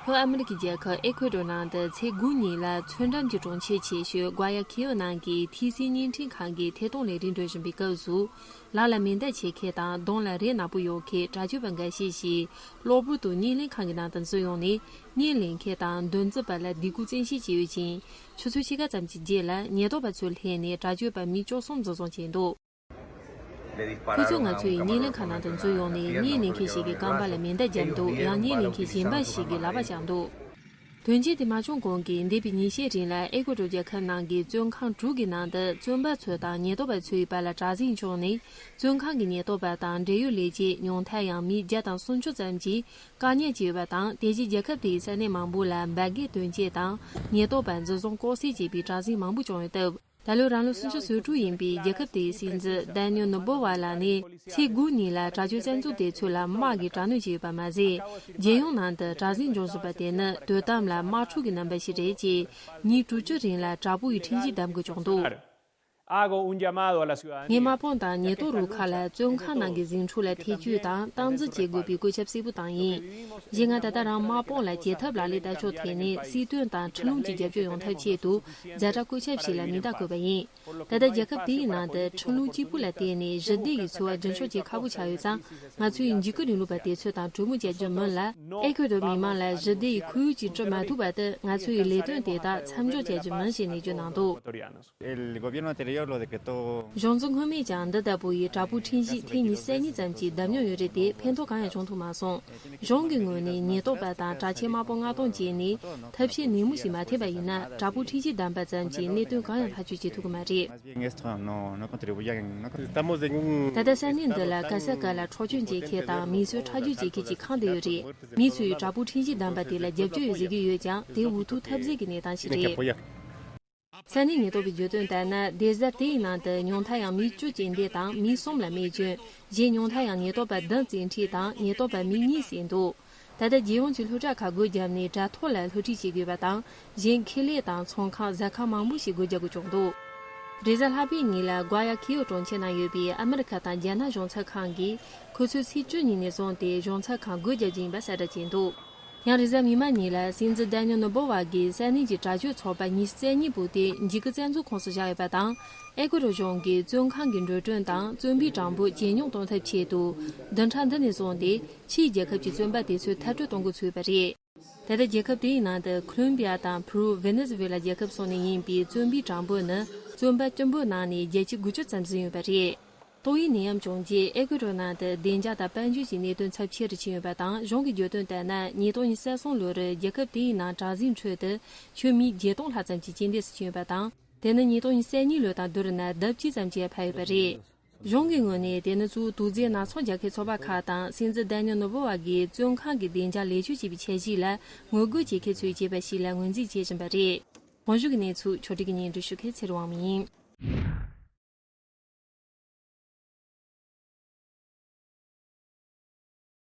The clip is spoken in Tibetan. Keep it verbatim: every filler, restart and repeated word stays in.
ལྷོ་ཨ་མི་རི་ཀའི་རྒྱལ་ཁབ་ཨེ་ཁུ་ཏོར་ནང་དུ་ཚེས་དགུ་ཉིན་ལ་མཚོ་འགྲམ་གྱི་གྲོང་ཁྱེར་ཆེ་ཤོས་ཀུ་ཡ་ཁི་ཡོ་ནང་གི་ཐི་སི་བརྙན་འཕྲིན་ཁང་གི་ཐད་གཏོང་ལས་རིགས་འགྲོ་བཞིན་པའི་སྐབས་སུ། ལག་ལ་མེ་མདའ་འཁྱེར་མཁན་དང་གདོང་ལ་རས་ནག་པོ་གཡོགས་མཁན་དྲག་སྤྱོད་པ་འགའ་ཤས་ཤིག་གློ་བུར་དུ་བརྙན་ལེན་ཁང་གི་ནང་དུ་འཛུལ་ཡོང་ནས། བརྙན་ལེན་མཁན་དང་འདོན་རྩོད་པ་ལ་སྡིགས་སྐུལ་བཙན་ཤེད་བྱས་ཡོད་ཅིང་། ཆུ་ཚོད་ཕྱེད་ཀ་ཙམ་གྱི་རྗེས་ལ་ཉེན་རྟོག་པ་ཚོས་སླེབས་ནས་དྲག་སྤྱོད་པ་མི་བཅུ་གསུམ་འཛིན་བཟུང་བྱས་འདུག། ཁོ་ཚོས་ང་ཚོ་ཡི་བརྙན་ལེན་ཁང་ནང་དུ་འཛུལ་ཡོང་ནས། བརྙན་ལེན་མཁན་ཞིག་གི་རྐང་པ་ལ་མེ་མདའ་བརྒྱབ་འདུག། ཡང་བརྙན་ལེན་མཁན་གཞན་པ་ཞིག་གི་ལག་པ་བཅག་འདུག། དོན་རྐྱེན་དེ་མ་བྱུང་གོང་གི་འདས་པའི་ཉིན་ཤས་རིང་ལ་ཨེ་ཀོ་ཏོར་རྒྱལ་ཁབ་ནང་གི་བཙོན་ཁང་དྲུག་གི་ནང་དུ་བཙོན་པ་ཚོ་དང་ཉེན་རྟོག་པ་ཚོའི་བར་ལ་དྲག་ཟིང་བྱུང་ནས། བཙོན་ཁང་གི་ཉེན་རྟོག་པ་དང་འབྲེལ་ཡོད་ལས་བྱེད་ཉུང་མཐའ་ཡང་མི་བརྒྱ་དང་སུམ་ཅུ་ཙམ་གྱིས་བཀག་ཉར་བྱས་ཡོད་པ་དང་། དེ་བཞིན་རྒྱལ་ཁབ་དེའི་ས་གནས་མང་པོ་ལ་འབར་གས་དོན་རྐྱེན་དང་ཉེན་རྟོག་པ་འཛིན་བཟུང་ལྐོག་བསད་བྱས་པའི་དྲག་ཟིང་མང་པོ་བྱུང་ཡོད་སྟབས། ད་ལོ་རང་ལོ་སུམ་ཅུ་སོ་དྲུག་ཡིན་པའི་རྒྱལ་ཁབ་དེའི་སྲིད་འཛིན་ཌན་ནིལ་ནུ་བོ་ཝ་ལགས་ནས་ཚེས་དགུ་ཉིན་ལ་དྲག་སྤྱོད་བཙན་འཛུལ་དེ་ཚོ་ལ་དམག་གིས་དྲག་གནོན་བྱས་ཡོད་པ་མ་ཟད། རྒྱལ་ཡོངས་ནང་དུ་དྲག་ཟིང་འབྱུང་བཞིན་པ་དེ་ནི་དོན་དམ་ལ་དམག་འཁྲུག་གི་རྣམ་པ་ཞིག་རེད་ཅེས་ཉིན་དྲུག་ཅུ་རིང་ལ་དྲག་པོའི་འཕྲིན་ཡིག་བདམས་དགོས་བྱུང་འདུག། Hago un llamado a la ciudadanía. ངས་དམག་དཔུང་དང་ཉེན་རྟོག་རུ་ཁག་ལ་བཙོན་ཁང་ནང་གི་ཟིང་འཁྲུག་ལ་ཐེ་བྱུས་དང་སྟངས་འཛིན་བྱེད་དགོས་པའི་བཀོད་ཁྱབ་གསལ་པོ་བཏང་ཡིན། གཞན་ང་ད་ལྟ་རང་དམག་དཔུང་ལ་བྱེད་ཐབས་ལག་ལེན་བསྟར་ཕྱོགས་ཐད་ནས་སྲིད་དོན་དང་ཁྲིམས་ལུགས་ཀྱི་རྒྱབ་སྐྱོར་ཡོང་ཐབས་ཆེད་དུ་ཛ་དྲག་བཀོད་ཁྱབ་ཞིག་ལ་མིང་རྟགས་བཀོད་པ་ཡིན། ད་ལྟ་རྒྱལ་ཁབ་དེའི་ནང་དུ་ཁྲིམས་ལུགས་གཅིག་པུ་ལ་བརྟེན་ནས་ཞི་བདེ་ཡི་འཚོ་བ་རྒྱུན་འཁྱོངས་བྱེད་ཁག་པོ་ཆགས་ཡོད་ཙང་། ང་ཚོས་འཇིགས་སྐུལ་རིང་ལུགས་པ་དེ་ཚོ་དང་གྲོས་མོལ་བྱ་རྒྱུ་མིན་ལ། ཨེ་ཁུ་ཏོར་མི་མང་ལ་ཞི་བདེ་ཡི་ཁོར་ཡུག་ཅིག་བསྐྲུན་མ་ཐུབ་བར་དུ་ང་ཚོ་ཡི་ལས་དོན་དེ་དག་མཚམས་འཇོག་བྱ་རྒྱུ་མིན་ཞེས་ནན་བརྗོད་གནང་འདུག། El gobierno anterior lo decretó. གཞུང་འཛིན་སྔོན་མས་ཀྱང་འདི་ལྟ་བུ་ཡི་དྲག་པོའི་འཕྲིན་གཞི་ཐེངས་ཉི་ཤུ་རྩ་གཉིས་ཙམ་གྱི་བདམས་མྱོང་ཡོད་རེད་དེ། ཕན་ཐོགས་གང་ཡང་བྱུང་ཐུབ་མ་སོང་། གཞུང་གི་ངོས་ནས་ཉེན་རྟོག་པ་དང་དྲག་ཆས་དམག་དཔུང་མངགས་གཏོང་བྱས་ནས་ཐབས་ཤེས་ནན་མོ་ཞིག་མ་འཐེན་པ་ཡིན་ན། དྲག་པོའི་འཕྲིན་གཞི་བདམས་པ་ཙམ་གྱིས་གནད་དོན་གང་ཡང་ཐག་གཅོད་བྱེད་ཐུབ་ཀྱི་མ་རེད། Más bien esto no, no contribuye en, no contribuye en. Estamos en un. ད་ལྟ་ས་གནས་འདི་ལ་ག་ས་ག་ལ་འཕྲོག་བཅོམ་བྱེད་མཁན་དང་མི་གསོད་ཁྲག་སྦྱོར་བྱེད་མཁན་གྱིས་ཁེངས་བསྡད་ཡོད་རེད། མི་ཚོས་དྲག་པོའི་འཕྲིན་གཞི་བདམས་པ་དེ་ལ་རྒྱབ་སྐྱོར་ཟེར་གྱི་ཡོད་ཀྱང་། དེ་འུ་ཐུག་ཐབས་ཟད་ཀྱི་གནས་སྟངས་ཤིག་རེད། ས་གནས་ཉེན་རྟོག་པས་བརྗོད་དོན་ལྟར་ན། སྡེ་གཟར་དེའི་ནང་དུ་ཉུང་མཐའ་ཡང་མི་བཅུ་རྐྱེན་འདས་དང་མི་གསུམ་ལ་རྨས་སྐྱོན། གཞན་ཉུང་མཐའ་ཡང་ཉེན་རྟོག་པ་བདུན་བཙན་ཁྲིད་དང་ཉེན་རྟོག་པ་མི་གཉིས་བསད་འདུག། ད་ལྟ་རྒྱལ་ཡོངས་ཀྱི་སློབ་གྲྭ་ཁག་སྒོ་བརྒྱབ་ནས་དྲ་ཐོག་ལ་སློབ་ཁྲིད་བྱེད་དགོས་པ་དང་། གཞན་ཁེ་ལས་དང་ཚོང་ཁང་། ཟ་ཁང་མང་པོ་ཞིག་སྒོ་རྒྱག་དགོས་བྱུང་འདུག། རེས་གཟའ་ལྷག་པའི་ཉིན་ལ་གུ་ཡ་ཁི་ཡོ་གྲོང་ཁྱེར་ནང་ཡོད་པའི་ཨ་མི་རི་ཁ་དང་རྒྱ་ནག་གཞུང་ཚབ་ཁང་གིས། ཁོ་ཚོས་ཚེས་བཅུ་ཉིན་ནས་བཟུང་སྟེ་གཞུང་ཚབ་ཁང་སྒོ་རྒྱག་རྒྱུ་ཡིན་པ་གསལ་བསྒྲགས་བྱས་འདུག། ཡང་རེས་གཟའ་མིག་དམར་ཉིན་ལ་སྲིད་འཛིན་ཌན་ནིལ་ནུ་བོ་ཝ་གིས་ས་གནས་ཀྱི་དྲག་སྤྱོད་ཚོགས་པ་ཉི་ཤུ་རྩ་གཉིས་པོ་དེ་འཇིགས་སྐུལ་བཙན་འཛུལ་ཁོངས་སུ་བཞག་ཡོད་པ་དང་། ཨེ་ཀོ་ཌོར་གཞུང་གིས་བཙོན་ཁང་གི་འགྲོ་གྲོན་དང་བཙོན་པའི་གྲངས་འབོར་ཇེ་ཉུང་གཏོང་ཐབས་ཆེད་དུ། བདུན་ཕྲག་འདི་ནས་བཟུང་སྟེ་ཕྱིའི་རྒྱལ་ཁབ་ཀྱི་བཙོན་པ་དེ་ཚོ་མཐར་སྐྲོད་གཏོང་འགོ་ཚུགས་པ་རེད། ད་ལྟ་རྒྱལ་ཁབ་དེའི་ནང་དུ་ཁོ་ལོམ་བི་ཡ་དང་ཕུ་རུ། ཝེ་ནེ་ཛུ་ཝེ་ལ་རྒྱལ་ཁབ་སོགས་ནས་ཡིན་པའི་བཙོན་པའི་གྲངས་འབོར་ནི་བཙོན་པ་གཅིག་པོའི་ནང་ནས་བརྒྱ་ཆ་དགུ་བཅུ་ཙམ་ཟིན་ཡོད་པ་རེད། ཏོག་དབྱིབས་ནད་ཡམས་བྱུང་རྗེས་ཨེ་ཀོ་ཌོར་ནང་དུ་བདེ་འཇགས་དང་དཔལ་འབྱོར་གྱི་གནད་དོན་ཚབས་ཆེ་རུ་ཕྱིན་ཡོད་པ་དང་། གཞུང་གི་བརྗོད་དོན་ལྟར་ན། ཉིས་སྟོང་ཉི་ཤུ་རྩ་གསུམ་ལོར་རྒྱལ་ཁབ་དེའི་ནང་དྲག་ཟིང་ཁྲོད་དུ་ཁྱོན་མི་བརྒྱད་སྟོང་ལྷག་ཙམ་གྱི་རྐྱེན་འདས་སུ་ཕྱིན་ཡོད་པ་དང་། དེ་ནི་ཉིས་སྟོང་ཉི་ཤུ་རྩ་གཉིས་ལོ་དང་བསྡུར་ན་ལྡབ་གཅིག་ཙམ་གྱིས་འཕར་ཡོད་པ་རེད། གཞུང་གི་ངོས་ནས་དེ་ནི་གཙོ་བོ་དུག་རྫས་སྣ་ཚོགས་རྒྱག་མཁན་ཚོགས་པ་ཁག་དང་། སྲིད་འཛིན་ཌན་ནིལ་ནུ་བོ་ཝ་གིས་བཙོན་ཁང་གི་བདེ་འཇགས་ལེགས་བཅོས་བྱས་པའི་འཆར་གཞི་ལ་ངོ་རྒོལ་བྱེད་མཁན་ཚོས་བྱས་པ་ཞིག་ལ་ངོས་འཛིན་བྱེད་བཞིན་པ་རེད། གོང་ཞུས་ཀྱི་གནས་ཚུལ་ཕྱོགས་སྒྲིག་གིས་སྙན་སྒྲོན་ཞུ་མཁན་ཚེ་རིང་དབང་མོ་ཡིན།